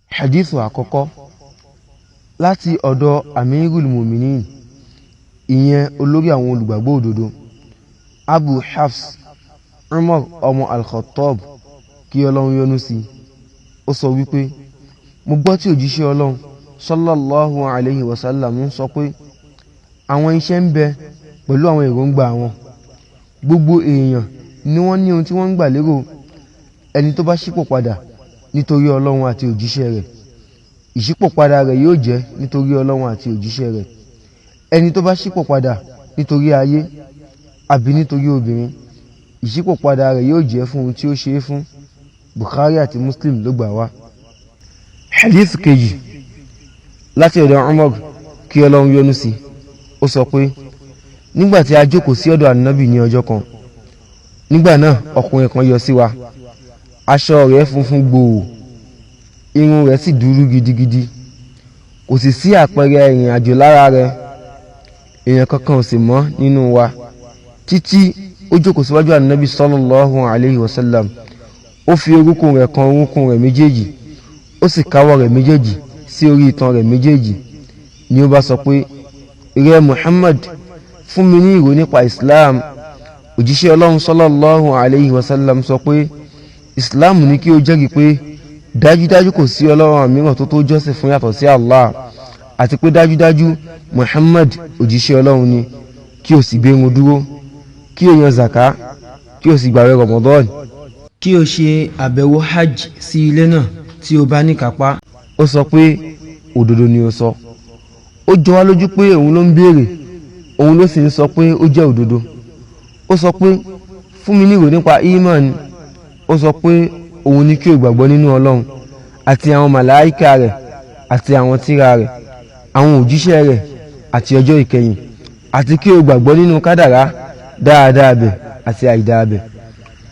Hadithu àkọ́kọ́, láti ọ̀dọ̀ Amirul Muminin, ìyẹn olórí àwọn olùgbàgbọ́ òdodo, Abu Hafs Umar ọmọ Al-Khattab, kí Ọlọ́run yọ́nú sí i, ó sọ wípé, mo gbọ́ tí òjíṣẹ́ Ọlọ́run sallallahu alayhi wa sallam ń sọ pé àwọn iṣẹ́ ń bẹ pẹ̀lú àwọn èròǹgbà wọn. Gbogbo èèyàn ni wọ́n ní ohun tí wọ́n ń gbà lérò. Ẹni tó bá ṣípò padà nítorí Ọlọ́run àti òjíṣẹ́ rẹ̀, ìṣípòpadà rẹ̀ yóò jẹ́ nítorí Ọlọ́run àti òjíṣẹ́ rẹ̀. Ẹni tó bá ṣípò padà nítorí ayé àbí nítorí obìnrin, ìṣípòpadà rẹ̀ yóò jẹ́ fún ohun tí ó ṣe é fún. Bukhari àti Muslim ló gbà wá. Hadith kejì, láti ọ̀dọ̀ Umar, kí Ọlọ́run yọ́nú sí, ó sọ pé nígbà tí a jókòó sí ọ̀dọ̀ Ànábì ní ọjọ́ kan, nígbà náà ọkùnrin kan yọ sí wa. Aṣọ rẹ̀ funfun gbòò, irun rẹ̀ sì dúró gidigidi, kò sì sí àpẹẹrẹ ìrìn àjò lára rẹ̀. Èèyàn kankan ò sì mọ̀ nínú wa títí ó jókòó síwájú Ànábì sallallahu alayhi wa sallam. Ó fi orúnkún rẹ̀ kan orúnkún rẹ̀ méjèèjì, ó sì káwọ́ rẹ̀ méjèèjì sí orí itan rẹ̀ méjèèjì. Ni ó bá sọ pé, ìrẹ́ Muhammad, fún mi ní ìró nípa Islam. Òjíṣẹ́ Ọlọ́run sallallahu alayhi wa sallam sọ pé, Islam ní kí o jẹ́rìí pé dájúdájú kò sí ọlọ́run mìíràn tó tó jọ́sìn fún yàtọ̀ sí Allah, àti pé dájúdájú Muhammad òjíṣẹ́ Ọlọ́run ni, kí o sì gbé irun dúró, kí o yan zaka, kí o sì gbààwẹ̀ Ramadan, kí o ṣe àbẹ̀wò hajj sí ilé náà tí o bá ní kápá. Ó sọ pé, òdodo ni o sọ. Ó jọ wá lójú pé òun ló ń béèrè, òun ló sì ń sọ pé ó jẹ́ òdodo. Ó sọ pé, fún mi ní ìrò nípa iman. Ó sọ pé, òun ni kí o gbàgbọ́ nínú Ọlọ́run àti àwọn màláìka rẹ̀ àti àwọn tírà rẹ̀, àwọn òjíṣẹ́ rẹ̀ àti ọjọ́ ìkẹyìn, àti kí o gbàgbọ́ nínú kádàrá, dáadáa bẹ̀ àti àìdáa bẹ̀.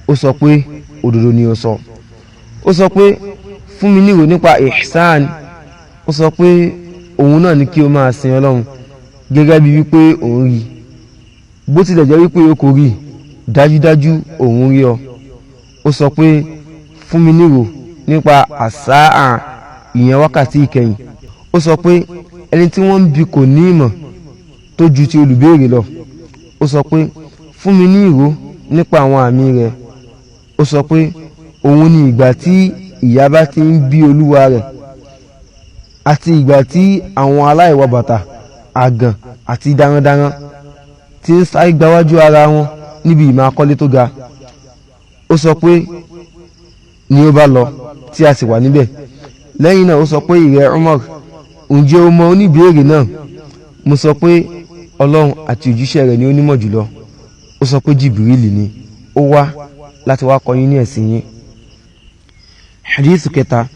Ó sọ pé, òdodo ni o sọ. Ó sọ pé, fún mi ní ìrò nípa ihsan. Ó sọ pé, òun náà ni kí o máa sin Ọlọ́run gẹ́gẹ́ bí wípé òun rí, bó tilẹ̀ jẹ́ wípé o kò rí, dájúdájú òun rí ọ. Ó sọ pé, fún mi nírò nípa àsáà, ìyẹn wákàtí ìkẹyìn. Ó sọ pé, ẹni tí wọ́n ń bi kò ní ìmọ̀ tó ju ti olùbéèrè lọ. Ó sọ pé, fún mi ní ìró nípa àwọn àmì rẹ̀. Ó sọ pé, òun ni ìgbà tí ìyá bá ti ń bí olúwa rẹ̀, àti ìgbà tí àwọn aláìwọ bàtà, àgàn àti darandaran ti ń sáré gbáwájú ara wọn níbi ìmọ̀ akọ́lé tó ga. Ó sọ pé, ni ó bá lọ tí a sì wà níbẹ̀. Lẹ́yìn náà ó sọ pé, ìrẹ́ Umar, ǹjẹ́ o mọ oníbéèrè náà? Mo sọ pé, Ọlọ́run àti òjíṣẹ́ rẹ̀ ni ó nímọ̀ jùlọ. Ó sọ pé, Jìbìrìlì ni ó wá láti wá kọ́ yín ní ẹ̀sìn yín. Hadith kẹta,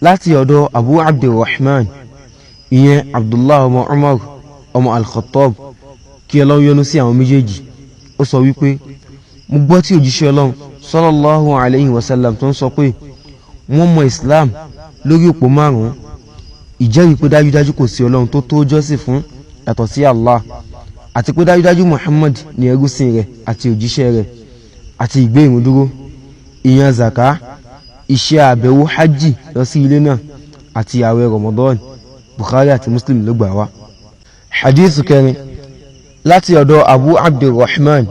láti ọ̀dọ̀ Abu Abdulrahman, ìyẹn Abdullah ọmọ Umar ọmọ Al-Khattab, kí Ọlọ́run yọ́nú sí àwọn méjèèjì, ó sọ wípé, mo gbọ́ tí òjíṣẹ́ Ọlọ́run sallallahu alayhi wa sallam tó ń sọ pé, wọ́n mọ Islam lórí òpó márùn-ún: ìjẹ́rìí pé dájúdájú kò sí Ọlọ́run tó tó jọ́sìn fún yàtọ̀ sí Allah, àti pé dájúdájú Muhammad ní ẹrúsìn rẹ̀ àti òjíṣẹ́ rẹ̀, àti ìgbé ìrun dúró, ìyan zaka, iṣẹ́ àbẹ̀wò hajj lọ sí ilé náà, àti ààwẹ̀ Ramadan. Bukhari àti Muslim ló gbà wá. Hadith kẹrin, láti ọ̀dọ̀ Abu Abdulrahman,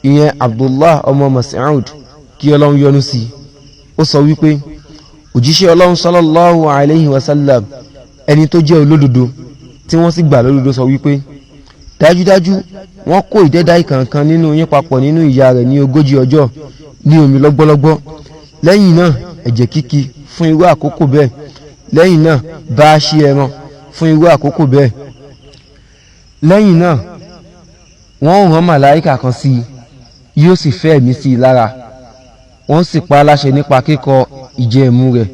ìyẹn Abdullah ọmọ Mas'ud, kí Ọlọ́run yọ́nú sí, ó sọ wípé òjíṣẹ́ Ọlọ́run sallallahu alayhi wa sallam, ẹni tó jẹ́ olódodo tí wọ́n sì gbà lódodo, sọ wípé, dájúdájú wọ́n kó ìdẹ́dá ìkànkan nínú yín papọ̀ nínú ìyá rẹ̀ ní 40 ọjọ́ ní omi lọ́gbọ́lọ́gbọ́, lẹ́yìn náà ẹ̀jẹ̀ kíkì fún irú àkókò bẹ́ẹ̀, lẹ́yìn náà bá a ṣe ẹran fún irú àkókò bẹ́ẹ̀, lẹ́yìn náà wọ́n ó rán màláìkà kan sí i, yóò sì fẹ́ ẹ̀mí sí i lára, wọ́n sì pa á láṣẹ nípa kíkọ ìjẹ ẹ̀mú rẹ̀,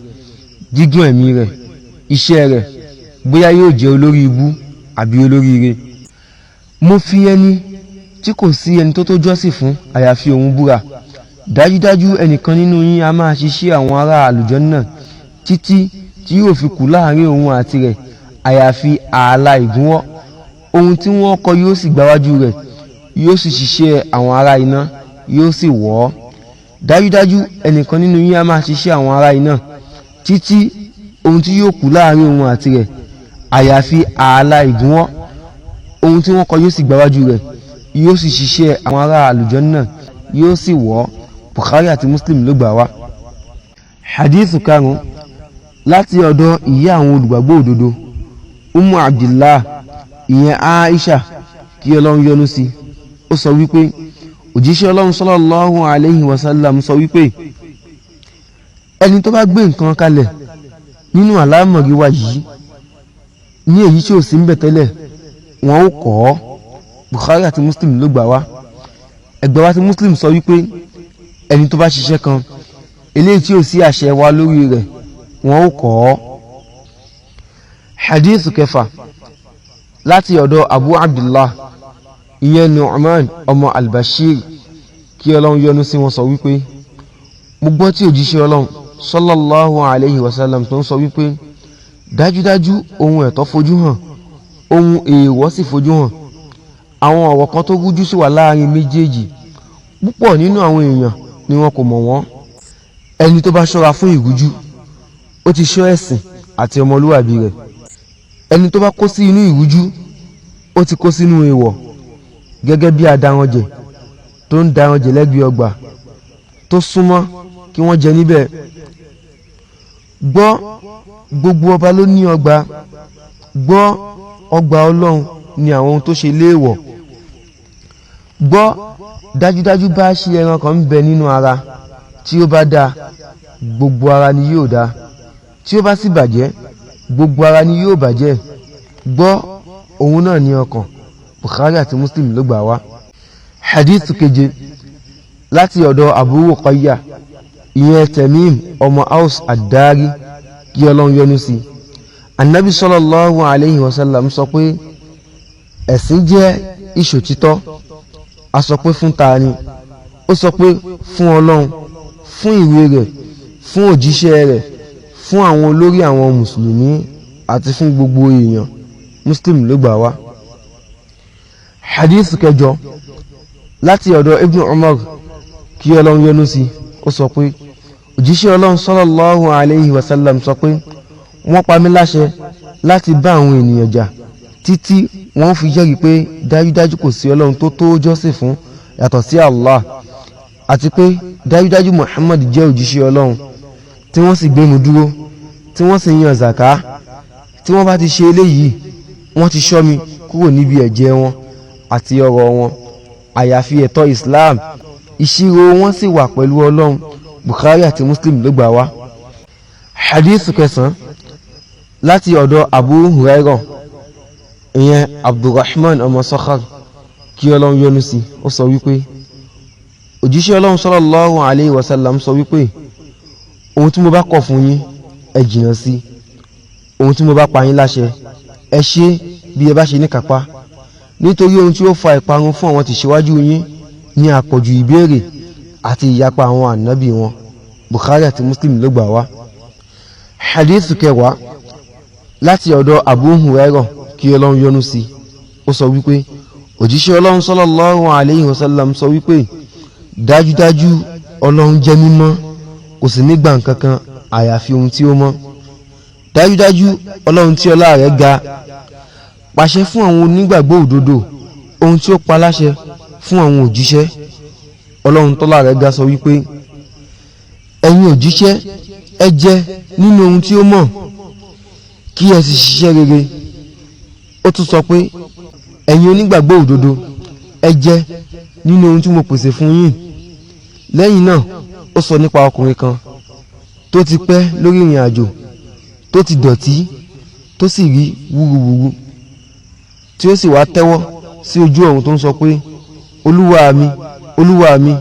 gígùn ẹ̀mí rẹ̀, iṣẹ́ rẹ̀, bóyá yóò jẹ́ olórí ibú àbí olóríire. Mo fi ẹni tí kò sí ẹni tó tó jọ́sìn fún àyàfi òun búra, dájúdájú ẹnìkan nínú yín a máa ṣiṣẹ́ àwọn ará àlùjànnà títí tí yóò fi kù láàrin òun àti rẹ̀ àyàfi ààlà ìgúnwọ́. Ohun tí wọ́n kọ yóò sì gbáwájú rẹ̀, yóò sì ṣiṣẹ́ àwọn ará iná, yóò sì wọ̀ ọ́. Dájúdájú ẹnìkan nínú yín a máa ṣiṣẹ́ àwọn ará iná. Títí ohun tí yóò kù láàrin òun àti rẹ̀ àyàfi ààlà ìgúnwọ́, ohun tí wọ́n kọ yóò sì gbáwájú rẹ̀, yóò sì ṣiṣẹ́ àwọn ará àlùjánnà, yóò sì wọ̀ ọ́. Bukhari àti Muslim ló gbà wá. Hadithu karùn-ún, láti ọ̀dọ̀ ìyá àwọn olùgbàgbọ́ òdodo Ummu Abdillah, ìyẹn Aisha, kí Ọlọ́run yọ́nú sí, ó sọ wípé òjíṣẹ́ Ọlọ́run sallallahu alayhi wa sallam sọ wípé ẹni tó bá gbé nǹkan kalẹ̀ nínú àlámọ̀rí wa yìí ní èyí tí ò sí ń bẹ̀ tẹ́lẹ̀, wọn ó kọ́ ọ́. Bukhari àti Muslim ló gbà wá. Ẹgbẹ́ wa ti Muslim sọ wípé ẹni tó bá ṣiṣẹ́ kan eléyìí tí ò sí àṣẹ wa lórí rẹ̀, wọn ó kọ́ ọ́. Hadith kẹfà, láti ọ̀dọ̀ Abu Abdullah, ìyẹn Nu'man ọmọ Albashir, kí Ọlọ́run yọ́nú sí wọn, sọ wípé mo gbọ́ tí òjíṣẹ́ Ọlọ́run sallallahu alayhi wa sallam tó ń sọ wípé dájúdájú ohun ẹ̀tọ́ fojú hàn, ohun èèwọ̀ sì fojú hàn, àwọn ọ̀rọ̀ kan tó rújú sì wà láàrin méjèèjì, púpọ̀ nínú àwọn èèyàn ni wọn kò mọ̀ wọ́n. Ẹni tó bá ṣọ́ra fún ìrújú, ó ti ṣọ́ ẹ̀sìn àti ọmọlúwàbí rẹ̀. Ẹni tó bá kó sí inú ìrújú, ó ti kó sínú èèwọ̀, gẹ́gẹ́ bí adaranjẹ̀ tó ń daranjẹ̀ lẹ́gbẹ̀ẹ́ ọgbà tó súnmọ́ kí wọ́n jẹ níbẹ̀. Gbọ́, gbogbo ọba ló ní ọgbà. Gbọ́, ọgbà Ọlọ́run ni àwọn ohun tó ṣe léèwọ̀. Gbọ́, dájúdájú bá ṣe ẹran kan ń bẹ nínú ara, tí ó bá dáa, gbogbo ara ni yóò dáa, tí ó bá sì bàjẹ́, gbogbo ara ni yóò bàjẹ́. Gbọ́, òun náà ní ọkàn. Bukhari àti Muslim ló gbà wá. Hadith keje, láti ọ̀dọ̀ Abu Ruqayya, ìyẹn Tamim ọmọ Aus Ad-Dari, kí Ọlọ́run yọ́nú sí, Anabi sallallahu alayhi wa sallam sọ pé ẹ̀sìn jẹ́ ìṣòtítọ́. A sọ pé fún ta ni? Ó sọ pé fún Ọlọ́run, fún ìwé rẹ̀, fún òjíṣẹ́ rẹ̀, fún àwọn olórí àwọn mùsùlùmí àti fún gbogbo èèyàn. Muslim ló gbà wá. Hadith kẹjọ, láti ọ̀dọ̀ Ibn Umar, kí Ọlọ́run yọ́nú sí, ó sọ pé òjíṣẹ́ Ọlọ́run sallallahu alayhi wa sallam sọ pé wọ́n pa mí láṣẹ láti bá àwọn ènìyàn jà títí wọ́n fi jẹ́rìí pé dájúdájú kò sí Ọlọ́run tó tó jọ́sìn fún yàtọ̀ sí Allah, àti pé dájúdájú Muhammad jẹ́ òjíṣẹ́ Ọlọ́run, tí wọ́n sì gbénu dúró, tí wọ́n sì yan zaka. Tí wọ́n bá ti ṣe eléyìí, wọ́n ti ṣọ́ mi kúrò níbi ẹ̀jẹ̀ wọn àti ọrọ̀ wọn, àyàfi ẹ̀tọ́ Islam. Ìṣirò wọn sì wà pẹ̀lú Ọlọ́run. Bukhari àti Muslim ló gbà wá. Hadith kẹsàn-án, láti ọ̀dọ̀ Abu Hurairah, ìyẹn Abdulrahman ọmọ Sakhar, kí Ọlọ́run yọ́nú sí, ó sọ wípé òjíṣẹ́ Ọlọ́run sallallahu alayhi wa sallam sọ wípé ohun tí mo bá kọ̀ fún yín, ẹ jìnnà sí. Ohun tí mo bá pa yín láṣẹ, ẹ ṣe bí ẹ bá ṣe ní kápá, nítorí ohun tí ó fa ìparun fún àwọn tí ṣíwájú yín ní àpọ̀jù ìbéèrè àti ìyapa àwọn ànábì wọn. Bukhari àti Muslim ló gbà wá. Hadith kẹwàá, láti ọ̀dọ̀ Abu Hurairah, kí Ọlọ́run yọ́nú sí, ó sọ wípé òjíṣẹ́ Ọlọ́run sallallahu alayhi wa sallam sọ wípé dájúdájú Ọlọ́run jẹ́ mímọ́, kò sì ní gbà nǹkankan àyàfi ohun tí ó mọ́. Dájúdájú Ọlọ́run tí ọlá rẹ̀ ga pàṣẹ fún àwọn onígbàgbọ́ òdodo ohun tí ó pa láṣẹ fún àwọn òjíṣẹ́. Ọlọ́run tọ́lá rẹ̀ ga sọ wípé ẹ̀yin òjíṣẹ́, ẹ jẹ nínú ohun tí ó mọ́, kí ẹ sì ṣiṣẹ́ rere. Ó tún sọ pé ẹ̀yin onígbàgbọ́ òdodo, ẹ jẹ nínú ohun tí mo pèsè fún yín. Lẹ́yìn náà, ó sọ nípa ọkùnrin kan tó ti pẹ́ lórí ìrìn àjò, tó ti dọ̀tí, tó sì rí wúruwúru, tí ó sì wá tẹ́wọ́ sí ojú ọ̀run tó ń sọ pé Olúwa mi, Olúwa mi,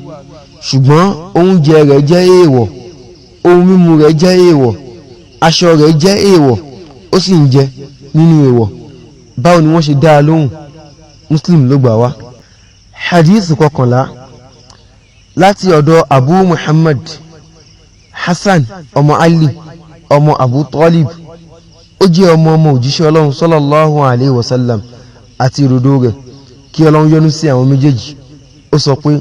ṣùgbọ́n oúnjẹ rẹ̀ jẹ́ èèwọ̀, ohun mímu rẹ̀ jẹ́ èèwọ̀, aṣọ rẹ̀ jẹ́ èèwọ̀, ó sì ń jẹ nínú èèwọ̀. Báwo ni wọ́n ṣe dá a lóhùn? Muslim ló gbà wá. Hadith kọkànlá, láti ọ̀dọ̀ Abu Muhammad Hasan ọmọ Ali ọmọ Abu Talib, ó jẹ́ ọmọ ọmọ òjíṣẹ́ Ọlọ́run sallallahu alayhi wa sallam àti ìròdó rẹ̀, kí Ọlọ́run yọ́nú sí àwọn méjèèjì, ó sọ pé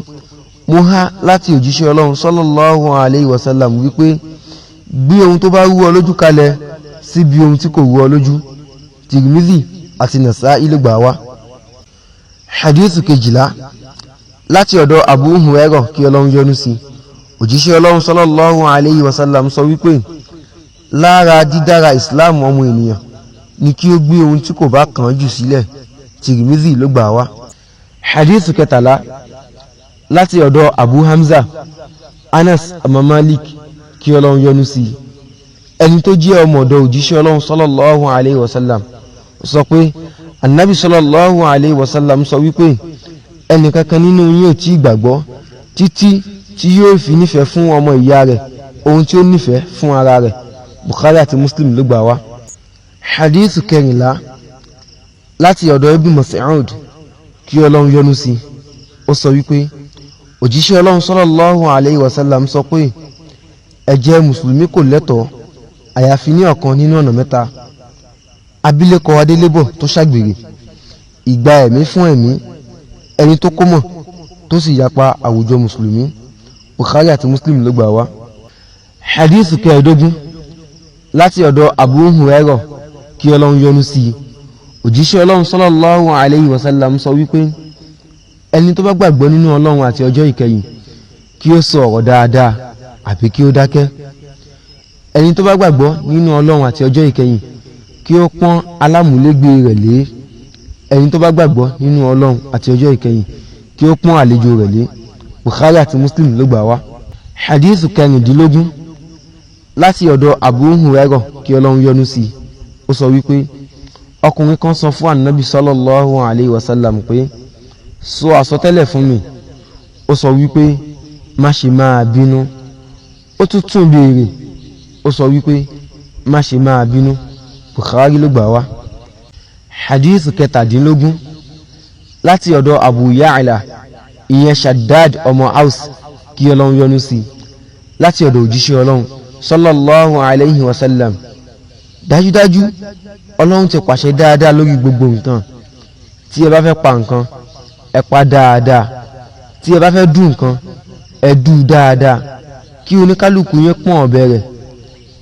mo há láti òjíṣẹ́ Ọlọ́run sallallahu alayhi wa sallam wípé Gbé ohun tó bá rú ọ lójú kalẹ̀ síbi ohun tí kò rú ọ lójú. Tirmidhi àti Nasa'i ló gbà wá. Hadith kejìlá, láti ọ̀dọ̀ Abu Hurairah, kí Ọlọ́run yọ́nú sí. Òjíṣẹ́ Ọlọ́run sallallahu alayhi wa sallam sọ wípé lára dídára Islam ọmọ ènìyàn ni kí ó gbé ohun tí kò bá kàn án jù sílẹ̀. Tirmidhi ló gbà wá. Hadith kẹtàlá, láti ọ̀dọ̀ Abu Hamza Anas ọmọ Malik, kí Ọlọ́run yọ́nú sí. Ẹni tó jẹ́ ọmọ ọ̀dọ̀ òjíṣẹ́ Ọlọ́run sallallahu alayhi wa sallam sọ pé anabi sallallahu alayhi wa sallam sọ wípé ẹnìkankan nínú yín ò tí ì gbàgbọ́ títí tí yóò fi nífẹ̀ẹ́ fún ọmọ ìyá rẹ̀ ohun tí ó nífẹ̀ẹ́ fún ara rẹ̀. Bukhari àti Muslim ló gbà wá. Hadith kẹrìnlá, láti ọ̀dọ̀ Ibn Mas'ud, kí Ọlọ́run yọ́nú sí. Ó sọ wípé òjíṣẹ́ Ọlọ́run sallallahu alayhi wa sallam sọ pé ẹ̀jẹ̀ mùsùlùmí kò lẹ́tọ̀ọ́ àyàfi ní ọ̀kan nínú ọ̀nà mẹ́ta: abilékọ adélébọ̀ tó ṣàgbèrè, ìgbà ẹ̀mí fún ẹ̀mí, ẹni tó kó mọ̀ tó sì yapa àwùjọ mùsùlùmí. Bukhari àti Muslim ló gbà wá. Hadith kẹẹ̀ẹ́dógún, láti ọ̀dọ̀ Abu Hurairah, kí Ọlọ́run yọ́nú sí i. Òjíṣẹ́ Ọlọ́run sallallahu alayhi wa sallam sọ wípé ẹni tó bá gbàgbọ́ nínú Ọlọ́run àti ọjọ́ ìkẹyìn, kí ó sọ ọ̀rọ̀ dáadáa àbí kí ó dákẹ́. Ẹni tó bá gbàgbọ́ nínú Ọlọ́run àti ọjọ́ ìkẹyìn, kí ó pọ́n alámúlégbé rẹ̀ lé. Ẹni tó bá gbàgbọ́ nínú Ọlọ́run àti ọjọ́ ìkẹyìn, kí ó pọ́n àlejò rẹ̀ lé. Bukhari àti Muslim ló gbà wá. Hadith kẹrìndínlógún, láti ọ̀dọ̀ Abu Hurairah, kí Ọlọ́run yọ́nú sí i. Ó sọ wípé ọkùnrin kan sọ fún anabi sallallahu alayhi wa sallam pé, sọ àsọtẹ́lẹ̀ fún mi. Ó sọ wípé, má ṣe máa bínú. Ó tún tún béèrè. Ó sọ wípé, má ṣe máa bínú. Bukhari ló gbà wá. Hadith kẹtàdínlógún, láti ọ̀dọ̀ Abu Ya'la, ìyẹn Shaddad ọmọ Aus, kí Ọlọ́run yọ́nú sí i, láti ọ̀dọ̀ òjíṣẹ́ Ọlọ́run sallallahu alayhi wa sallam: dájúdájú, Ọlọ́run ti pàṣẹ dáadáa lórí gbogbo nǹkan. Tí ẹ bá fẹ́ pa nǹkan, ẹ pa dáadáa. Tí ẹ bá fẹ́ dùn nǹkan, ẹ dù dáadáa. Kí oníkálukú yẹn pọ́n ọ̀bẹ rẹ̀,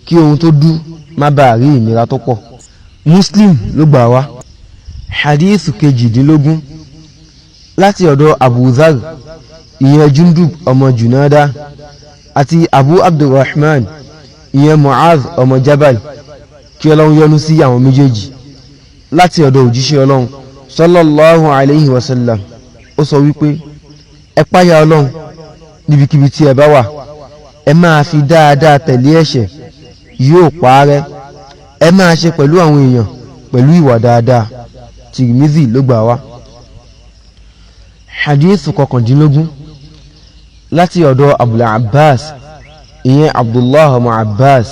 kí ohun tó dú má bàa rí ìnira tó pọ̀. Muslim ló gbà wá. Hadith kejìdínlógún, láti ọ̀dọ̀ Abu Dhar, ìyẹn Jundub ọmọ Junada, àti Abu Abdulrahman, ìyẹn Mu'adh ọmọ Jabal, kí Ọlọ́run yọ́nú sí àwọn méjèèjì, láti ọ̀dọ̀ òjíṣẹ́ Ọlọ́run sallallahu alayhi wa sallam. Ó sọ wípé ẹ páyà Ọlọ́run níbikíbi tí ẹ bá wà. Ẹ máa fi dáadáa tẹ̀lé ẹ̀ṣẹ̀, yóò parẹ́. Ẹ máa ṣe pẹ̀lú àwọn èèyàn pẹ̀lú ìwà dáadáa. Tirmidhi ló gbà wá. Hadith kọkàndínlógún, láti ọ̀dọ̀ Abul Abbas, ìyẹn Abdullah ọmọ Abbas,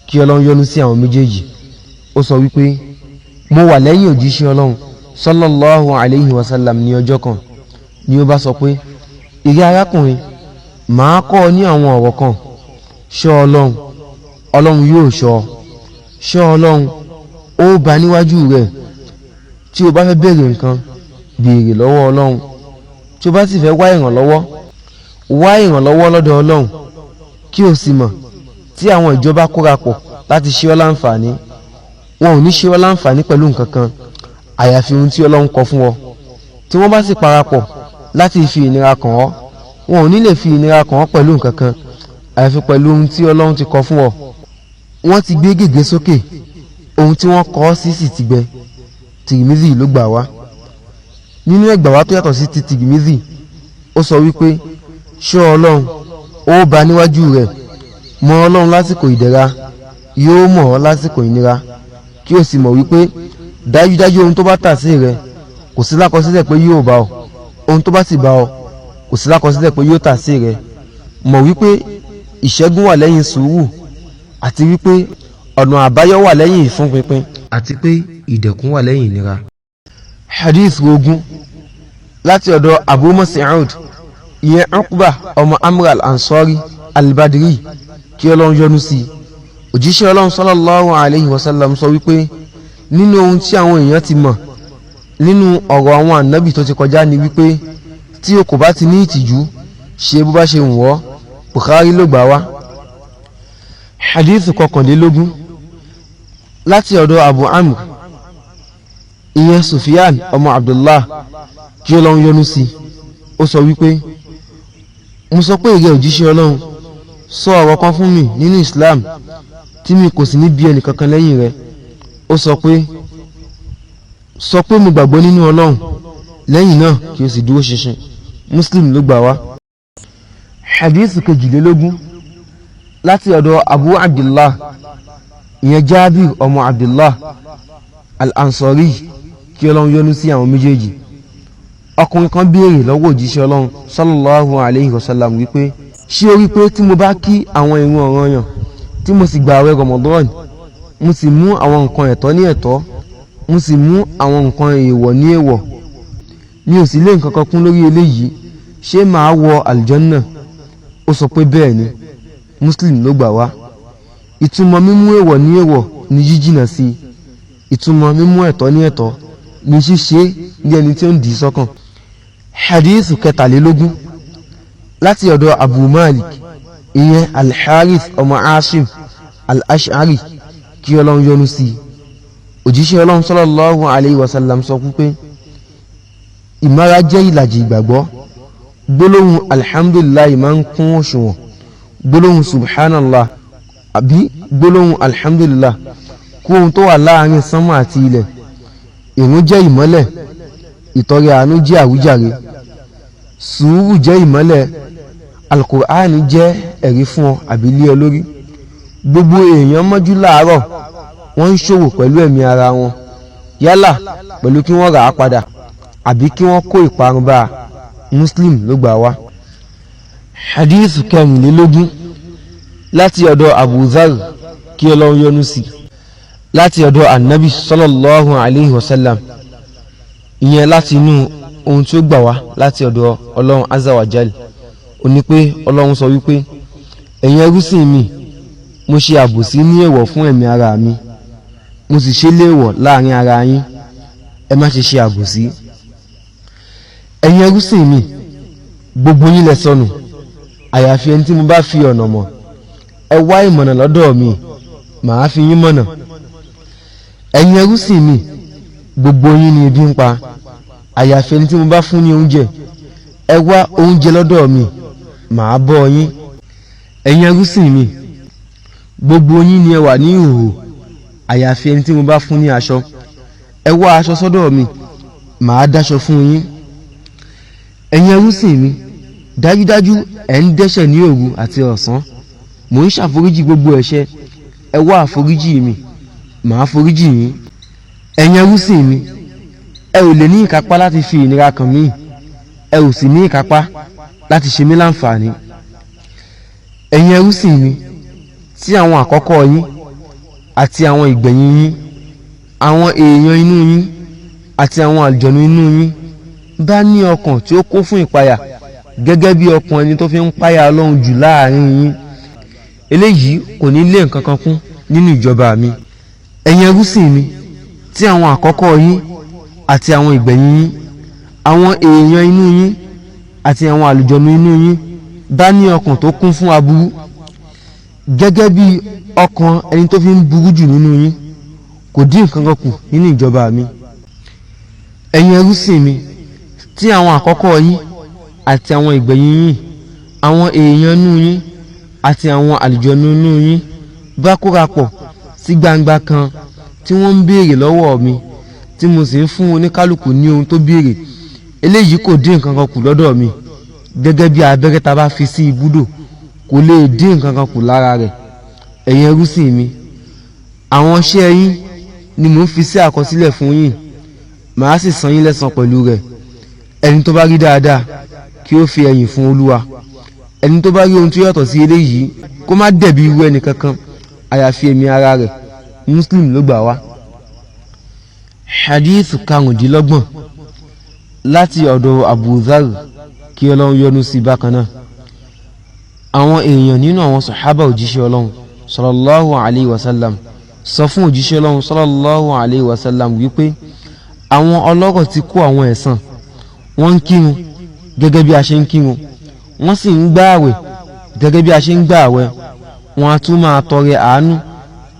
kí Ọlọ́run yọ́nú sí àwọn méjèèjì. Ó sọ wípé mo wà lẹ́yìn òjíṣẹ́ Ọlọ́run sallallahu alayhi wa sallam ní ọjọ́ kan, ni ó bá sọ pé, ìrẹ́ arákùnrin, màá kọ́ ọ ní àwọn ọ̀rọ̀ kan. Ṣọ́ Ọlọ́run, Ọlọ́run yóò ṣọ́ ọ. Ṣọ́ Ọlọ́run, ó bá níwájú rẹ̀. Tí o bá fẹ́ béèrè nǹkan, béèrè lọ́wọ́ Ọlọ́run. Tí o bá sì fẹ́ wá ìrànlọ́wọ́, wá ìrànlọ́wọ́ lọ́dọ̀ Ọlọ́run. Kí o sì mọ̀, tí àwọn ìjọba kóra pọ̀ láti ṣe ọ́ láǹfààní, wọn ò ní ṣe ọ́ láǹfààní pẹ̀lú nǹkan kan àyàfi ohun tí Ọlọ́run kọ fún ọ. Tí wọ́n bá sì parapọ̀ láti fi ìnira kàn ọ́, wọn ò ní lè fi ìnira kàn ọ́ pẹ̀lú nǹkan kan àyàfi pẹ̀lú ohun tí Ọlọ́run ti kọ fún ọ. Wọ́n ti gbé gègé sókè, ohun tí wọ́n kọ ọ́ sí sì ti gbẹ. Tìrìmìzì ló gbà wá. Nínú ẹgbà wá tó yàtọ̀ sí ti Tìrìmìzì, ó sọ wípé ṣọ́ Ọlọ́run, ó bá níwájú rẹ̀. Mọ̀ Ọlọ́run lásìkò ìdẹ̀ra, yóò mọ̀ ọ́ lásìkò ìnira. Kí o sì mọ̀ wípé dájúdájú, ohun tó bá tà sí rẹ, kò sí lákọsílẹ̀ pé yóò bá ọ. Ohun tó bá sì bá ọ, kò sí lákọsílẹ̀ pé yóò tà sí rẹ. Mọ̀ wípé ìṣẹ́gun wà lẹ́yìn sùúrù, àti wípé ọ̀nà àbáyọ wà lẹ́yìn ìfúnpinpin, àti pé ìdẹ̀kùn wà lẹ́yìn ìnira. Hadith 20, láti ọ̀dọ̀ Abu Mas'ud, ìyẹn Uqba ọmọ Amr al-Ansari al-Badri, kí Ọlọ́run yọ́nú sí i. Òjíṣẹ́ Ọlọ́run sallallahu alayhi wa sallam sọ wípé nínú ohun tí àwọn èèyàn ti mọ̀ nínú ọ̀rọ̀ àwọn ànábì tó ti kọjá ni wípé tí o kò bá ti ní ìtìjú, ṣe bó bá ṣe wù ọ́. Bukhari ló gbà wá. Hadith kọkànlélógún, láti ọ̀dọ̀ Abu Amr, ìyẹn Sufyan ọmọ Abdullah, kí Ọlọ́run yọ́nú sí, ó sọ wípé, mo sọ pé, ìrẹ òjíṣẹ́ Ọlọ́run, sọ ọ̀rọ̀ kan fún mi nínú Islam tí mi kò sì ní bí ẹnì kankan lẹ́yìn rẹ̀. Ó sọ pé, sọ pé, mo gbàgbọ́ nínú Ọlọ́run, lẹ́yìn náà kí o sì dúró ṣinṣin. Muslim ló gbà wá. Hadith kejìlélógún, láti ọ̀dọ̀ Abu Abdullah, ìyẹn Jabir ọmọ Abdullah al-Ansari, kí Ọlọ́run yọ́nú sí àwọn méjèèjì. Ọkùnrin kan béèrè lọ́wọ́ òjíṣẹ́ Ọlọ́run sallallahu alayhi wa sallam wípé, ṣé o rí pé tí mo bá kí àwọn ìrun ọ̀ranyàn, tí mo sì gba àwẹ̀ Ramadan, mo sì mú àwọn nǹkan ẹ̀tọ́ ní ẹ̀tọ́, mo sì mú àwọn nǹkan èèwọ̀ ní èèwọ̀, mi ò sì lé nǹkan kan kún lórí eléyìí, ṣé màá wọ àlùjánnà? Ó sọ pé, bẹ́ẹ̀ ni. Muslim ló gbà wá. Ìtumọ̀ mímú èèwọ̀ ní èèwọ̀ ní jíjìnà sí i. Ìtumọ̀ mímú ẹ̀tọ́ ní ẹ̀tọ́ ní ṣíṣe ní ẹni tí ó ń dì í sọ́kàn. Hadith kẹtàlélógún, láti ọ̀dọ̀ Abu Malik, ìyẹn Al-Harith ọmọ Asim Al-Ash'ari, kí Ọlọ́run yọ́nú sí i. Òjíṣẹ́ Ọlọ́run sallallahu alayhi wa sallam sọ pé, ìmára jẹ́ ìlàjì ìgbàgbọ́. Gbólóhùn alhamdulillahi máa ń kún òṣùwọ̀n. Gbólóhùn subhanallah àbí gbólóhùn alhamdulillah kún ohun tó wà láàrin sánmà àti ilẹ̀. Ìrun jẹ́ ìmọ́lẹ̀. Ìtọrẹ àánú jẹ́ àwíjàre. Sùúrù jẹ́ ìmọ́lẹ̀. Alukur'ani jẹ́ ẹ̀rí fún ọ àbí lé ọ lórí. Gbogbo èèyàn mọ́jú láàárọ̀, wọ́n ń ṣòwò pẹ̀lú ẹ̀mí ara wọn, yálà pẹ̀lú kí wọ́n rà á padà àbí kí wọ́n kó ìparun bá a. Muslim ló gbà wá. Hadith kẹrìnlélógún, láti ọ̀dọ̀ Abu Dharr, kí Ọlọ́run yọ́nú sí, láti ọ̀dọ̀ anabi sallallahu alayhi wa sallam, ìyẹn láti inú ohun tí ó gbà wá láti ọ̀dọ̀ Ọlọ́run azza wa jal, ó ní pé Ọlọ́run sọ wípé, ẹ̀yin ẹrúsìn mi, mo ṣe àbòsí ní èèwọ̀ fún ẹ̀mí ara mi, mo sì ṣe léèwọ̀ láàrin ara yín, ẹ má ṣe ṣe àbòsí. Ẹ̀yin ẹrúsìn mi, gbogbo yín lẹ sọnù àyàfi ẹni tí mo bá fi ọ̀nà mọ̀. Ẹ wá ìmọ̀nà lọ́dọ̀ mi, màá fi yín mọ̀nà. Ẹ̀yin ẹrúsìn mi, gbogbo yín ni ebi ń pa àyàfi ẹni tí mo bá fún ní oúnjẹ. Ẹ wá oúnjẹ lọ́dọ̀ mi, màá bọ́ yín. Ẹ̀yin ẹrúsìn mi, gbogbo yín ni ẹ wà ní ìhòòhò àyàfi ẹni tí mo bá fún ní aṣọ. Ẹ wá aṣọ sọ́dọ̀ mi, màá dáṣọ fún yín. Ẹ̀yin ẹrúsìn mi, dájúdájú ẹ̀ ń dẹ́ṣẹ̀ ní òru àti ọ̀sán, mò ń ṣàforíjì gbogbo ẹ̀ṣẹ̀. Ẹ wá àforíjì mi, màá foríjì yín. Ẹ̀yin ẹrúsìn mi, ẹ ò lè ní ìkápá láti fi ìnira kàn mí, ẹ ò sì ní ìkápá láti ṣe mí láǹfààní. Ẹ̀yin ẹrúsìn mi, tí àwọn àkọ́kọ́ yín àti àwọn ìgbẹ̀yìn yín, àwọn èèyàn inú yín àti àwọn àlùjọ̀nù inú yín bá ní ọkàn tí ó kún fún ìpayà gẹ́gẹ́ bí ọkàn ẹni tó fi ń páyà Ọlọ́run jù láàrin yín, eléyìí kò ní lé nǹkan kan kún nínú ìjọba mi. Ẹ̀yin ẹrúsìn mi, tí àwọn àkọ́kọ́ yín àti àwọn ìgbẹ̀yìn yín, àwọn èèyàn inú yín àti àwọn àlùjọ̀nù inú yín bá ní ọkàn tó kún fún aburú gẹ́gẹ́ bí ọkàn ẹni tó fi ń burú jù nínú yín, kò dín nǹkan kan kù nínú ìjọba mi. Ẹ̀yin ẹrúsìn mi, tí àwọn àkọ́kọ́ yín àti àwọn ìgbẹ̀yìn yín, àwọn èèyàn inú yín àti àwọn àlùjọ̀nù inú yín bá kóra pọ̀ sí gbangba kan, tí wọ́n ń béèrè lọ́wọ́ mi, tí mo sì ń fún oníkálukú ní ohun tó béèrè, eléyìí kò dín nǹkan kan kù lọ́dọ̀ mi, gẹ́gẹ́ bí abẹ́rẹ́ tá a bá fi sí ibùdó kò lè dín nǹkan kan kù lára rẹ̀. Ẹ̀yin ẹrúsìn mi, àwọn iṣẹ́ yín ni mò ń fi sí àkọsílẹ̀ fún yín, màá sì san yín lẹ́san pẹ̀lú rẹ̀. Ẹni tó bá rí dáadáa, kí ó fi ẹyìn fún Olúwa. Ẹni tó bá rí ohun tó yàtọ̀ sí eléyìí, kó má dẹ̀bi irú ẹnì kankan àyàfi ẹ̀mí ara rẹ̀. Muslim ló gbà wá. Hadith karùndínlọ́gbọ̀n, láti ọ̀dọ̀ Abu Dharr, kí Ọlọ́run yọ́nú sí bákan náà. Àwọn èèyàn nínú àwọn sàhábà òjíṣẹ́ Ọlọ́run sallallahu alayhi wa sallam sọ fún òjíṣẹ́ Ọlọ́run sallallahu alayhi wa sallam wípé, àwọn ọlọ́rọ̀ ti kó àwọn ẹ̀san. Wọ́n ń kírun gẹ́gẹ́ bí a ṣe ń kírun, wọ́n sì ń gbà àwẹ̀ gẹ́gẹ́ bí a ṣe ń gbà àwẹ̀. Wọn a tún máa tọrẹ àánú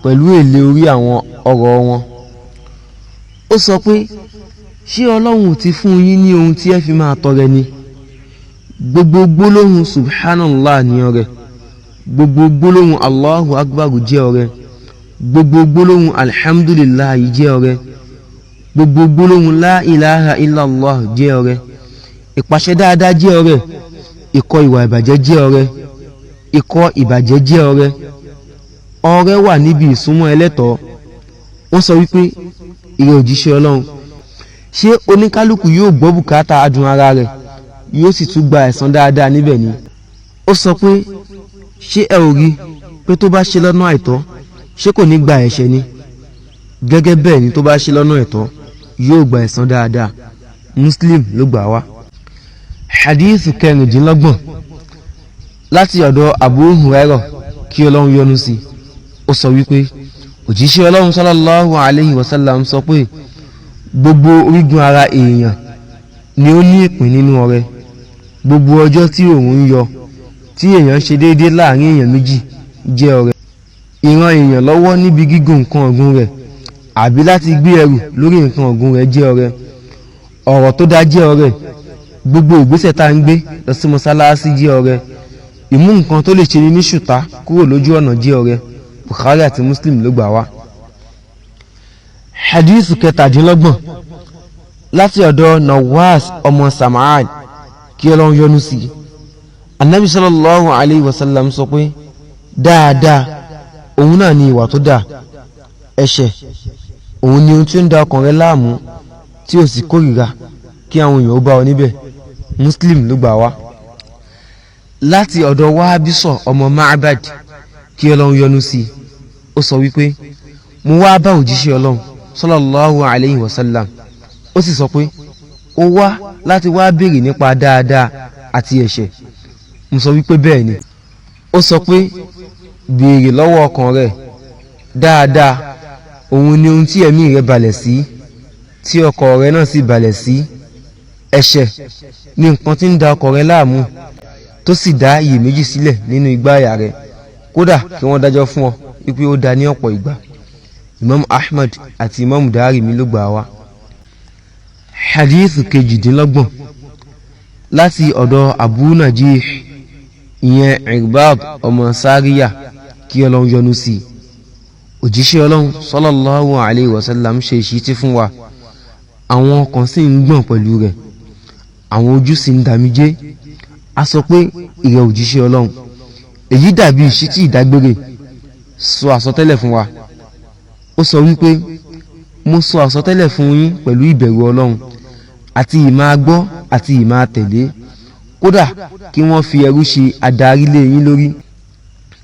pẹ̀lú èlé orí àwọn ọrọ̀ wọn. Ó sọ pé, ṣé Ọlọ́run ò ti fún yín ní ohun tí ẹ fi máa tọrẹ ni? Gbogbo gbólóhùn subhanallah ní ọrẹ, gbogbo gbólóhùn Allahu akbar jẹ́ ọrẹ, gbogbo gbólóhùn alhamdulillah jẹ́ ọrẹ, gbogbo gbólóhùn la ilaha illallah jẹ́ ọrẹ, ìpàṣẹ dáadáa jẹ́ ọrẹ, ìkọ̀ ìwà ìbàjẹ́ jẹ́ ọrẹ, ìkọ̀ ìbàjẹ́ jẹ́ ọrẹ. Ọrẹ wà níbi ìsúnmọ́ ẹlẹ́tọ̀ọ́. Wọ́n sọ wípé, ìrẹ òjíṣẹ́ Ọlọ́run, ṣé oníkálukú yóò gbọ́ bùkátà adùn ara rẹ̀ yóò sì tún gba ẹ̀san dáadáa níbẹ̀ ni? Ó sọ pé, ṣé ẹ ò rí pé tó bá ṣe lọ́nà àìtọ́, ṣé kò ní gba ẹ̀ṣẹ̀ ni? Gẹ́gẹ́ bẹ́ẹ̀ ni tó bá ṣe lọ́nà ẹ̀tọ́, yóò gba ẹ̀san dáadáa. Muslim ló gbà wá. Hadith 26, láti ọ̀dọ̀ Abu Hurairah, kí Ọlọ́run yọ́nú sí. Ó sọ wípé òjíṣẹ́ Ọlọ́run sallallahu alayhi wa sallam sọ pé, gbogbo orígun ara èèyàn ni ó ní ìpín nínú ọrẹ. Gbogbo ọjọ́ tí òòrùn ń yọ tí èèyàn ṣe déédé láàrin èèyàn méjì jẹ́ ọrẹ. Ìran èèyàn lọ́wọ́ níbi gígùn nǹkan ọ̀gùn rẹ̀ àbí láti gbé ẹrù lórí nǹkan ọ̀gùn rẹ̀ jẹ́ ọrẹ. Ọ̀rọ̀ tó dá jẹ́ ọrẹ. Gbogbo ìgbésẹ̀ tá ń gbé lọ sí mọ́sálásí jẹ́ ọrẹ. Ìmú nǹkan tó lè ṣe ni ní ṣùtá kúrò lójú ọ̀nà jẹ́ ọrẹ. Bukhari àti Muslim ló gbà wá. Hadith 27, láti ọ̀dọ̀ Nawas ọmọ Sam'an, kí Ọlọ́run yọ́nú sí i. Anabi sallallahu alayhi wa sallam sọ pé, dáadáa òun náà ni ìwà tó dáa, ẹ̀ṣẹ̀ òun ni ohun tí ó ń da ọkàn rẹ láàmú tí ó sì kórìíra kí àwọn èèyàn ó bá ọ níbẹ̀. Muslim ló gbà wá. Láti ọ̀dọ̀ Wáhábísọ̀ ọmọ Ma'bad, kí Ọlọ́run yọ́nú sí i. Ó sọ wípé, mo wá bá òjíṣẹ́ Ọlọ́run sallallahu alayhi wa sallam. Ó sì sọ pé, ó wá láti wá béèrè nípa dáadáa àti ẹ̀ṣẹ̀. Mo sọ wípé bẹ́ẹ̀ ni. Ó sọ pé, béèrè lọ́wọ́ ọkàn rẹ. Dáadáa òun ni ohun tí ẹ̀mí rẹ balẹ̀ sí, tí ọkàn rẹ náà sì balẹ̀ sí. Ẹ̀ṣẹ̀ ni nǹkan tí ń da ọkàn rẹ láàmú, tó sì dá iyèméjì sílẹ̀ nínú igbá àyà rẹ, kódà kí wọ́n dájọ́ fún ọ wípé ó da ní ọ̀pọ̀ ìgbà. Imam Ahmad àti Imam Darimi ló gbà wá. Hadith 28, láti ọ̀dọ̀ Abu Najih, ìyẹn Irbad ọmọ Sáríyà, kí Ọlọ́run yọ́nú sí i. Òjíṣẹ́ Ọlọ́run sallallahu alayhi wa sallam ṣe ìṣítí fún wa, àwọn ọkàn sì ń gbọ̀n pẹ̀lú rẹ̀, àwọn ojú sì ń dàmíjé. A sọ pé, ìrẹ òjíṣẹ́ Ọlọ́run, èyí dàbí ìṣítí ìdágbére, sọ àsọtẹ́lẹ̀ fún wa. Ó sọ wípé, mo sọ àsọtẹ́lẹ̀ fún yín pẹ̀lú ìbẹ̀rù Ọlọ́run àti ìmáa gbọ́ àti ìmáa tẹ̀lé, kódà kí wọ́n fi ẹrú ṣe adarí lé yín lórí.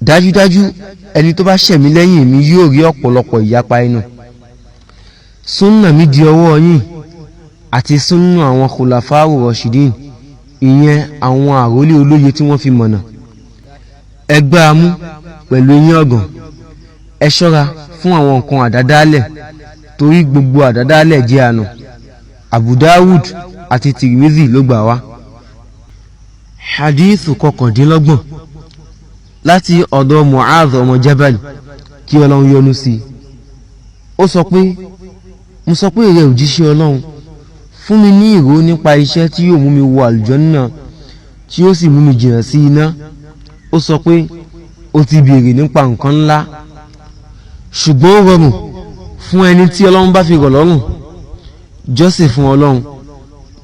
Dájúdájú, ẹni tó bá ṣẹ̀mí lẹ́yìn mi yóò rí ọ̀pọ̀lọpọ̀ ìyapa inú. Súnà mi di ọwọ́ yín àti súnà àwọn khulafa'u rashidin, ìyẹn àwọn àrólé olóye tí wọ́n fi mọ̀nà. Ẹ gbá a mú pẹ̀lú eyín ọ̀gàn. Ẹ ṣọ́ra fún àwọn nǹkan àdádálẹ̀, torí gbogbo àdádálẹ̀ jẹ́ ànù. Abu Dawud àti Tirmidhi ló gbà wá. Hadithu 29, láti ọ̀dọ̀ Mu'adh ọmọ Jabal, kí Ọlọ́run yọ́nú sí i. Ó sọ pé, mo sọ pé, ìrẹ òjíṣẹ́ Ọlọ́run, fún mi ní ìró nípa iṣẹ́ tí yóò mú mi wọ àlùjànnà, tí yóò sì mú mi jìnnà sí iná. Ó sọ pé, ó ti béèrè nípa nǹkan ńlá, ṣùgbọ́n ó rọrùn fún ẹni tí Ọlọ́run bá fi rọ̀ lọ́rùn. Jọ́sìn fún Ọlọ́run,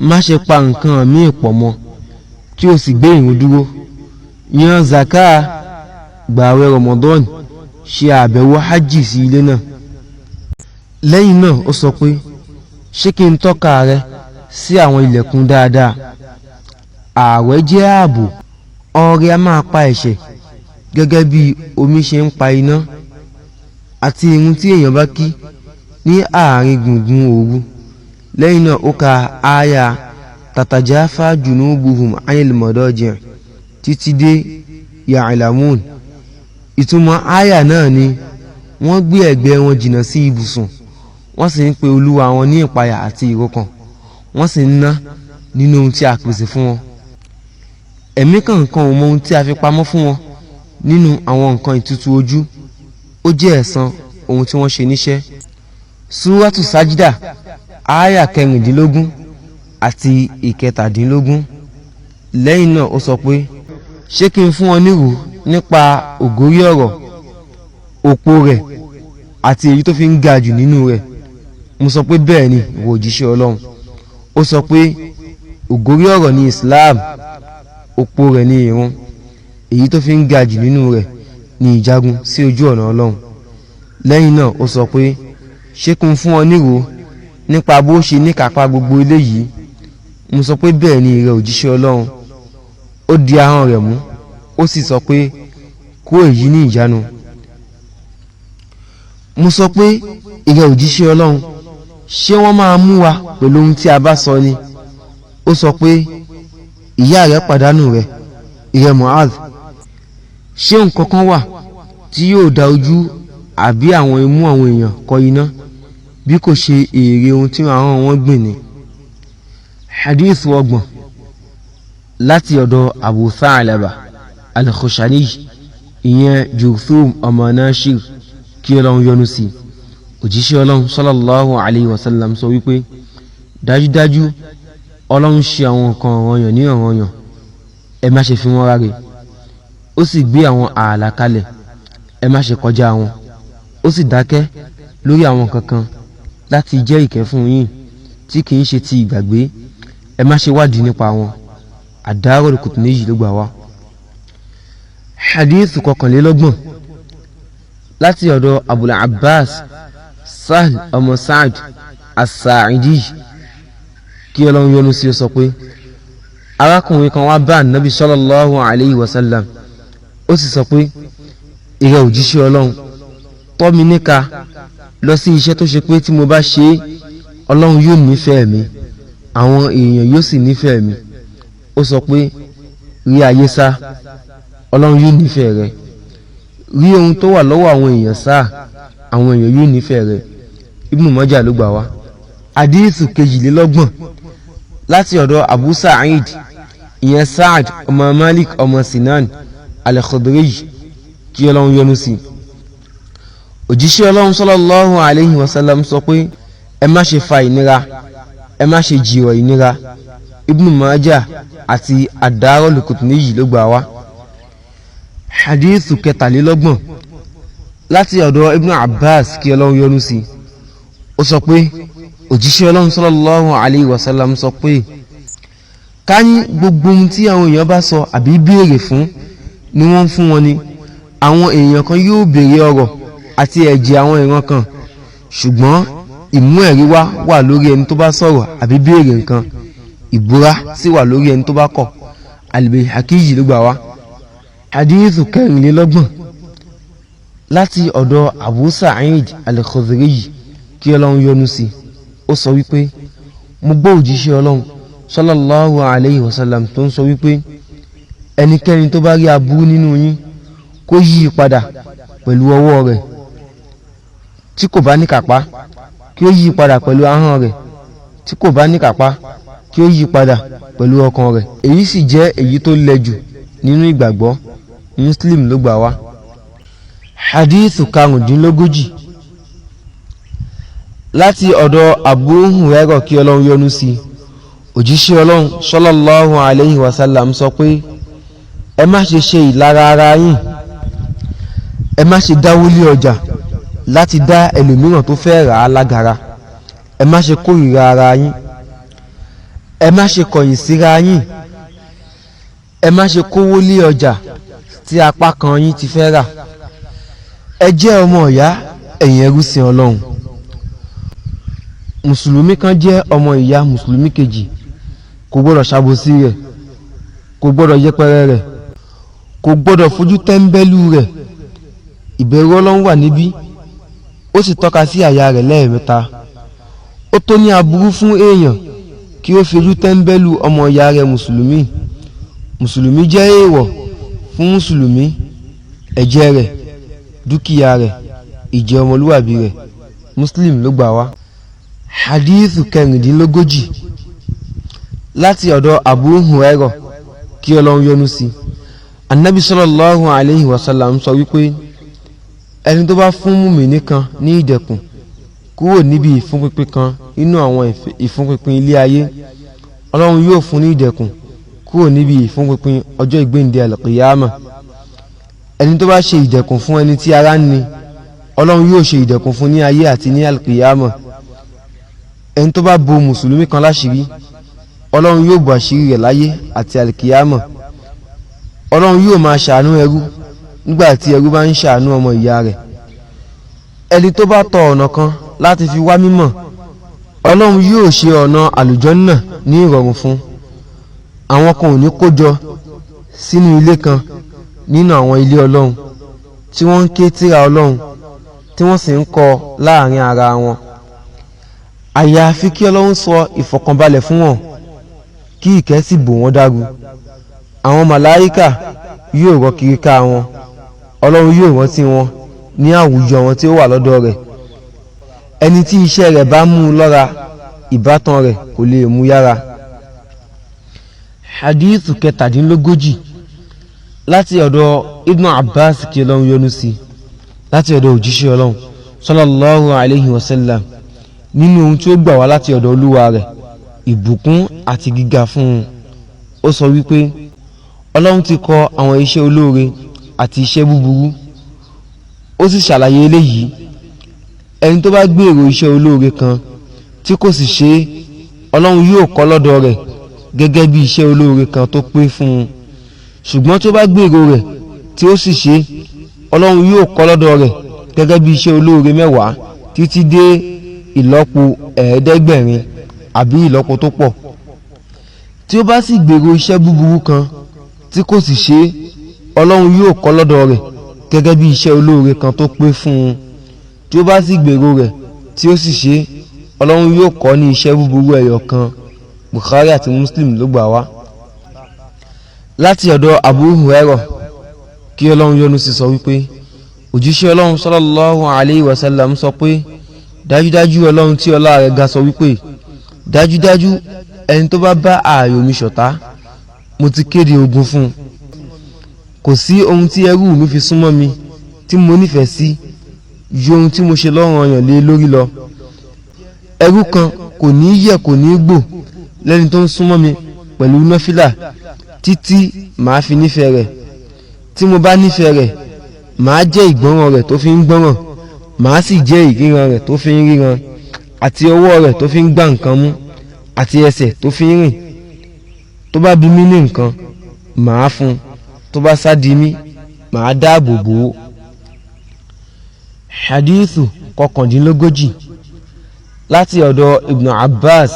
má ṣe pa nǹkan míì pọ̀ mọ́, kí o sì gbé ìrun dúró, yan zaka, gbààwẹ̀ Ramadan, ṣe àbẹ̀wò hajj sí ilé náà. Lẹ́yìn náà ó sọ pé, ṣé kí n tọ́ka rẹ sí àwọn ilẹ̀kùn dáadáa? Ààwẹ̀ jẹ́ ààbò. Ọrẹ a máa pa ẹ̀ṣẹ̀ gẹ́gẹ́ bí omi ṣe ń pa iná, àti irun tí èèyàn bá kí ní àárín gbùngbùn òru. Lẹ́yìn náà ó ka aya tatajafa junubuhum anil madaji' títí dé ya'lamun. Ìtumọ̀ aya náà ni, wọ́n gbé ẹ̀gbẹ́ wọn jìnnà sí ibùsùn, wọ́n sì ń pe Olúwa wọn ní ìpayà àti ìrokàn, wọ́n sì ń ná nínú ohun tí a pèsè fún wọn. Ẹ̀mí kankan ò mọ ohun tí a fi pamọ́ fún wọn nínú àwọn nǹkan ìtutù ojú, ó jẹ́ ẹ̀san ohun tí wọ́n ṣe níṣẹ́. Súrátù Sájídà, ááyà 16 àti 17. Lẹ́yìn náà ó sọ pé, ṣé kí n fún ọ nírò nípa ògórí ọ̀rọ̀, òpó rẹ̀ àti èyí tó fi ń ga jù nínú rẹ̀? Mo sọ pé bẹ́ẹ̀ ni, ìwọ òjíṣẹ́ Ọlọ́run. Ó sọ pé ògórí ọ̀rọ̀ ní Islam, òpó rẹ̀ ní ìrun, èyí tó fi ń ga jù nínú rẹ̀ ní ìjagun sí ojú ọ̀nà Ọlọ́run. Lẹ́yìn náà ó sọ pé, ṣé kí n fún ọ nírò nípa bó ṣe níkàápá gbogbo eléyìí? Mo sọ pé bẹ́ẹ̀ ni, ìrẹ òjíṣẹ́ Ọlọ́run. Ó di ahọ́n rẹ̀ mú, ó sì sọ pé kó èyí ní ìjánu. Mo sọ pé ìrẹ òjíṣẹ́ Ọlọ́run, ṣé wọ́n máa mú wa pẹ̀lú ohun tí a bá sọ ni? Ó sọ pé ìyá rẹ̀ pàdánù rẹ̀, ìrẹ Mu'adh. Ṣé nǹkan kan wà tí yóò da ojú àbí àwọn imú àwọn èèyàn kọ iná bí kò ṣe èrè ohun tí ahọ́n wọn gbìn ni? Hadith 30, láti ọ̀dọ̀ Abu Tha'laba al-Khushani, ìyẹn Jurthum ọmọ Nashir, kí Ọlọ́run yọ́nú sí. Òjíṣẹ́ Ọlọ́run sallallahu alayhi wa sallam sọ wípé dájúdájú Ọlọ́run ṣe àwọn nǹkan ọ̀ranyàn ní ọ̀ranyàn, ẹ má ṣe fi wọ́n ráre. Ó sì gbé àwọn ààlà kalẹ̀, ẹ má ṣe kọjá wọn. Ó sì dákẹ́ lórí àwọn kankan láti jẹ́ ìkẹ́ fún yín tí kì í ṣe ti ìgbàgbé, ẹ má ṣe wádìí nípa wọn. Ad-Daraqutni ló gbà wá. Hadith 31, láti ọ̀dọ̀ Abul Abbas Sahl ọmọ Sa'd As-Sa'idi, kí Ọlọ́run yọ́nú sí, ó sọ pé arákùnrin kan wá bá Nabi sallallahu alayhi wa sallam, ó sì sọ pé ìrẹ òjíṣẹ́ Ọlọ́run, tọ́ mi níka lọ sí iṣẹ́ tó ṣe pé tí mo bá ṣe é, Ọlọ́run yóò nífẹ̀ẹ́ mi, àwọn èèyàn yóò sì nífẹ̀ẹ́ mi. Ó sọ pé rí ayé sá, Ọlọ́run yóò nífẹ̀ẹ́ rẹ. Rí ohun tó wà lọ́wọ́ àwọn èèyàn sá, àwọn èèyàn yóò nífẹ̀ẹ́ rẹ. Ibn Majah ló gbà wá. Hadithu 32, láti ọ̀dọ̀ Abu Sa'id, ìyẹn Sa'ad ọmọ Malik ọmọ Sinan al-Khudri, kí Ọlọ́run yọ́nú sí. Òjíṣẹ́ Ọlọ́run sallallahu alayhi wa sallam sọ pé ẹ má ṣe fa ìnira, ẹ má ṣe jìrọ̀ ìnira. Ibn Majah àti Ad-Daraqutni ló gbà wá. Hadithu 33, láti ọ̀dọ̀ Ibn Abbas, kí Ọlọ́run yọ́nú sí. Ó sọ pé òjíṣẹ́ Ọlọ́run sallallahu alayhi wa sallam sọ pé ká ní gbogbo ohun tí àwọn èèyàn bá sọ àbí béèrè fún ni wọ́n ń fún wọn ni, àwọn èèyàn kan yóò béèrè ọrọ̀ àti ẹ̀jẹ̀ àwọn ìran kan, ṣùgbọ́n ìmú ẹ̀rí wá wà lórí ẹni tó bá sọ̀rọ̀ àbí béèrè nǹkan, ìbúra sì wà lórí ẹni tó bá kọ̀. Al-Bayhaqi ló gbà wá. Hadithu 34, láti ọ̀dọ̀ Abu Sa'id al-Khudri, kí Ọlọ́run yọ́nú sí. Ó sọ wípé mo gbọ́ òjíṣẹ́ Ọlọ́run sallallahu alayhi wa sallam tó ń sọ wípé ẹnikẹ́ni tó bá rí aburú nínú yín, kó yí i padà pẹ̀lú ọwọ́ rẹ̀, tí kò bá níkàpá, kí ó yí i padà pẹ̀lú ahọ́n rẹ̀, tí kò bá níkàpá, kí ó yí i padà pẹ̀lú ọkàn rẹ̀. Èyí sì jẹ́ èyí tó lẹ jù nínú ìgbàgbọ́. Muslim ló gbà wá. Hadithu 35, láti ọ̀dọ̀ Abu Hurairah, kí Ọlọ́run yọ́nú sí. Òjíṣẹ́ Ọlọ́run sallallahu alayhi wa sallam sọ pé ẹ má ṣe ṣe ìlara ara yín, ẹ má ṣe dáwọ́lé ọjà láti dá ẹlòmíràn tó fẹ́ rà á lágara, ẹ má ṣe kórìíra ara yín, ẹ má ṣe kọ̀yìn síra yín, ẹ má ṣe kówó lé ọjà tí apá kan yín ti fẹ́ rà. Ẹ jẹ́ ọmọ ìyá, ẹ̀yin ẹrúsìn Ọlọ́run. Mùsùlùmí kan jẹ́ ọmọ ìyá mùsùlùmí kejì, kò gbọ́dọ̀ ṣàbòsí rẹ̀, kò gbọ́dọ̀ yẹpẹrẹ rẹ̀, kò gbọ́dọ̀ fojú tẹ́ńbẹ́lú rẹ̀. Ìbẹ̀rù Ọlọ́run wà níbí. Ó sì tọ́ka sí àyà rẹ̀ lẹ́ẹ̀mẹ́ta. Ó tó ní aburú fún èèyàn kí ó fojú tẹ́ńbẹ́lú ọmọ ìyá rẹ̀ mùsùlùmí. Mùsùlùmí jẹ́ èèwọ̀ fún mùsùlùmí, ẹ̀jẹ̀ rẹ̀, dúkìá rẹ̀, ìjẹ́ ọmọlúwàbí rẹ̀. Muslim ló gbà wá. Hadithu 36, láti ọ̀dọ̀ Abu Hurairah, kí Ọlọ́run yọ́nú sí. Anabi sallallahu alayhi wa sallam sọ wípé ẹni tó bá fún mùmíní kan ní ìdẹ̀kùn kúrò níbi ìfúnpinpin kan nínú àwọn ìfúnpinpin ilé ayé, Ọlọ́run yóò fún ní ìdẹ̀kùn kúrò níbi ìfúnpinpin ọjọ́ ìgbéǹde alqiyama. Ẹni tó bá ṣe ìdẹ̀kùn fún ẹni tí ara ń ni, Ọlọ́run yóò ṣe ìdẹ̀kùn fún ní ayé àti ní alqiyama. Ẹni tó bá bo mùsùlùmí kan láṣìírí, Ọlọ́run yóò bo àṣírí rẹ̀ láyé àti alqiyama. Ọlọ́run yóò máa ṣàánú ẹrú nígbà tí ẹrú bá ń ṣàánú ọmọ ìyá rẹ̀. Ẹni tó bá tọ ọ̀nà kan láti fi wá mímọ̀, Ọlọ́run yóò ṣe ọ̀nà àlùjànnà ní ìrọ̀rùn fún. Àwọn kan ò ní kójọ sínú ilé kan nínú àwọn ilé Ọlọ́run tí wọ́n ń ké tírà Ọlọ́run tí wọ́n sì ń kọ́ láàrin ara wọn, àyàfi kí Ọlọ́run sọ ìfọ̀kànbalẹ̀ fún wọn, kí ìkẹ́ sì bò wọ́n dáru. Àwọn màláíkà yóò rọ kiri ká wọn, Ọlọ́run yóò rántí wọn ní àwùjọ àwọn tí ó wà lọ́dọ̀ rẹ̀. Ẹni tí iṣẹ́ rẹ̀ bá mú un lọ́ra, ìbátan rẹ̀ kò lè mú yára. Hadithu kẹtàdínlógójì, láti ọ̀dọ̀ Ibn Abbas kí Ọlọ́run yọ́nú sí, láti ọ̀dọ̀ òjíṣẹ́ Ọlọ́run sallallahu alayhi wa sallam, nínú ohun tí ó gbà wá láti ọ̀dọ̀ Olúwa rẹ̀, ìbùkún àti gíga fún un, ó sọ wípé Ọlọ́run ti kọ àwọn iṣẹ́ olóore àti iṣẹ́ búburú, ó sì ṣàlàyé eléyìí. Ẹni tó bá gbèrò iṣẹ́ olóore kan tí kò sì ṣe é, Ọlọ́run yóò kọ lọ́dọ̀ rẹ̀ gẹ́gẹ́ bí iṣẹ́ olóore kan tó pé fún un. Ṣùgbọ́n tí ó bá gbèrò rẹ̀ tí ó sì ṣe é, Ọlọ́run yóò kọ lọ́dọ̀ rẹ̀ gẹ́gẹ́ bí iṣẹ́ olóore mẹ́wàá títí dé ìlọ́po 700 àbí ìlọ́po tó pọ̀. Tí ó bá sì gbèrò iṣẹ́ búburú kan tí kò sì ṣe é, Ọlọ́run yóò kọ lọ́dọ̀ rẹ̀ gẹ́gẹ́ bí iṣẹ́ olóore kan tó pé fún un. Tí ó bá sì gbèrò rẹ̀ tí ó sì ṣe é, Ọlọ́run yóò kọ ní iṣẹ́ búburú ẹyọ kan. Bukhari àti Muslim ló gbà wá. Láti ọ̀dọ̀ Abu Hurairah kí Ọlọ́run yọ́nú sí sọ wípé òjíṣẹ́ Ọlọ́run sallallahu alayhi wa sallam sọ pé dájúdájú Ọlọ́run tí ọlá rẹ̀ ga sọ wípé dájúdájú ẹni tó bá bá ààyò mi ṣọ̀tá, mo ti kéde ogun fún un. Kò sí ohun tí ẹrú mi fi súnmọ́ mi tí mo nífẹ̀ẹ́ sí ju ohun tí mo ṣe lọ́ranyàn lé lórí lọ. Ẹrú kan kò ní yẹ̀ kò ní gbò lẹ́ni tó ń súnmọ́ mi pẹ̀lú nọ́fìlà títí màá fi nífẹ̀ẹ́ rẹ̀. Tí mo bá nífẹ̀ẹ́ rẹ̀, màá jẹ́ ìgbọ́ràn rẹ̀ tó fi ń gbọ́ràn, màá sì jẹ́ ìríran rẹ̀ tó fi ń ríran, àti ọwọ́ rẹ̀ tó fi ń gbá nǹkan mú, àti ẹsẹ̀ tó fi ń rìn. Tó bá bi mí ní nǹkan, màá fún un. Tó bá sá di mí, màá dáàbò bò ó. Hadithu kọkàndínlógójì, láti ọ̀dọ̀ Ibn Abbas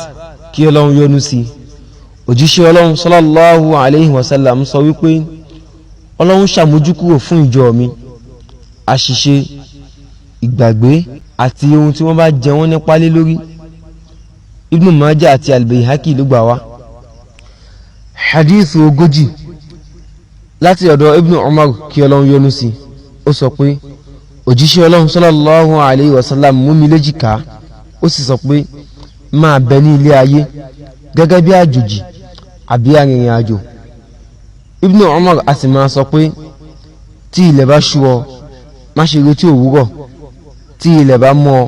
kí Ọlọ́run yọ́nú sí, òjíṣẹ́ Ọlọ́run sallallahu alayhi wa sallam sọ wípé Ọlọ́run ṣàmójúkúrò fún ìjọ mi àṣìṣe, ìgbàgbé àti ohun tí wọ́n bá jẹ wọ́n nípa lé lórí. Ibn Majah àti Al-Bayhaqi ló gbà wá. Hadithu 40, láti ọ̀dọ̀ Ibn Umar kí Ọlọ́run yọ́nú sí, ó sọ pé òjíṣẹ́ Ọlọ́run sallallahu alayhi wa sallam mú mi léjìká, ó sì sọ pé máa bẹ ní ilé ayé gẹ́gẹ́ bí àjòjì àbí arìnrìn àjò. Ibn Umar a sì máa sọ pé tí ilẹ̀ bá ṣú ọ, má ṣe retí òwúrọ̀, tí ilẹ̀ bá mọ́ ọ,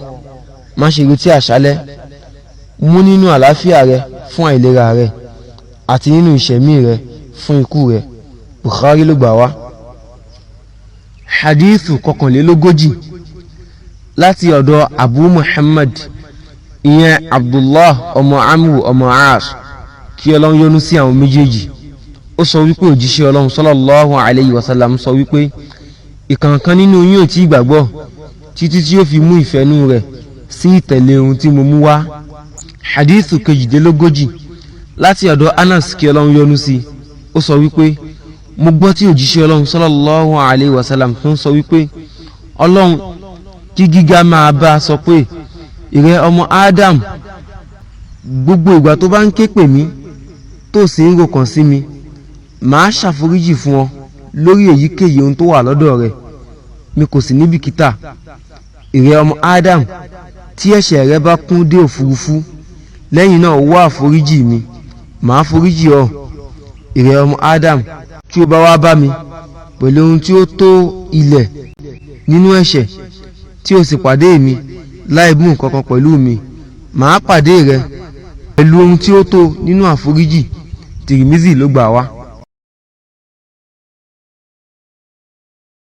má ṣe retí àṣálẹ́. Mú nínú àlàáfíà rẹ fún àìlera rẹ àti nínú ìṣẹ̀mí rẹ fún ikú rẹ. Bukhari ló gbà wá. Hadithu 41, láti ọ̀dọ̀ Abu Muhammad, ìyẹn Abdullah ọmọ Amru ọmọ As, kí Ọlọ́run yọ́nú sí àwọn méjèèjì, ó sọ wípé òjíṣẹ́ Ọlọ́run sallallahu alayhi wa sallam sọ wípé ìkànkan nínú yín ò tí gbàgbọ́ títí tí ó fi mú ìfẹ́nú rẹ̀ sí ìtẹ̀lé ohun tí mo mú wá. Hadithu 42, láti ọ̀dọ̀ Anas kí Ọlọ́run yọ́nú sí, ó sọ wípé mo gbọ́ tí òjíṣẹ́ Ọlọ́run sallallahu alayhi wa sallam tó ń sọ wípé Ọlọ́run kí gíga máa bá a sọ pé ìrẹ ọmọ Adam, gbogbo ìgbà tó bá ń ké pè mí tó sì ń rokàn sí mi, màá ṣàforíjì fún ọ lórí èyíkéyìí ohun tó wà lọ́dọ̀ rẹ, mi kò sì ní bìkítà. Ìrẹ ọmọ Adam, tí ẹ̀ṣẹ̀ rẹ bá kún dé òfurufú, lẹ́yìn náà wá àforíjì mi, màá foríjì ọ. Ìrẹ ọmọ Adam, tí o bá wá bá mi pẹ̀lú ohun tí ó tó ilẹ̀ nínú ẹ̀ṣẹ̀, tí o sì pàdé mi láì mú nǹkan kan pẹ̀lú mi, màá pàdé rẹ pẹ̀lú ohun tí ó tó nínú àforíjì. Tìrìmísì ló gbà wá.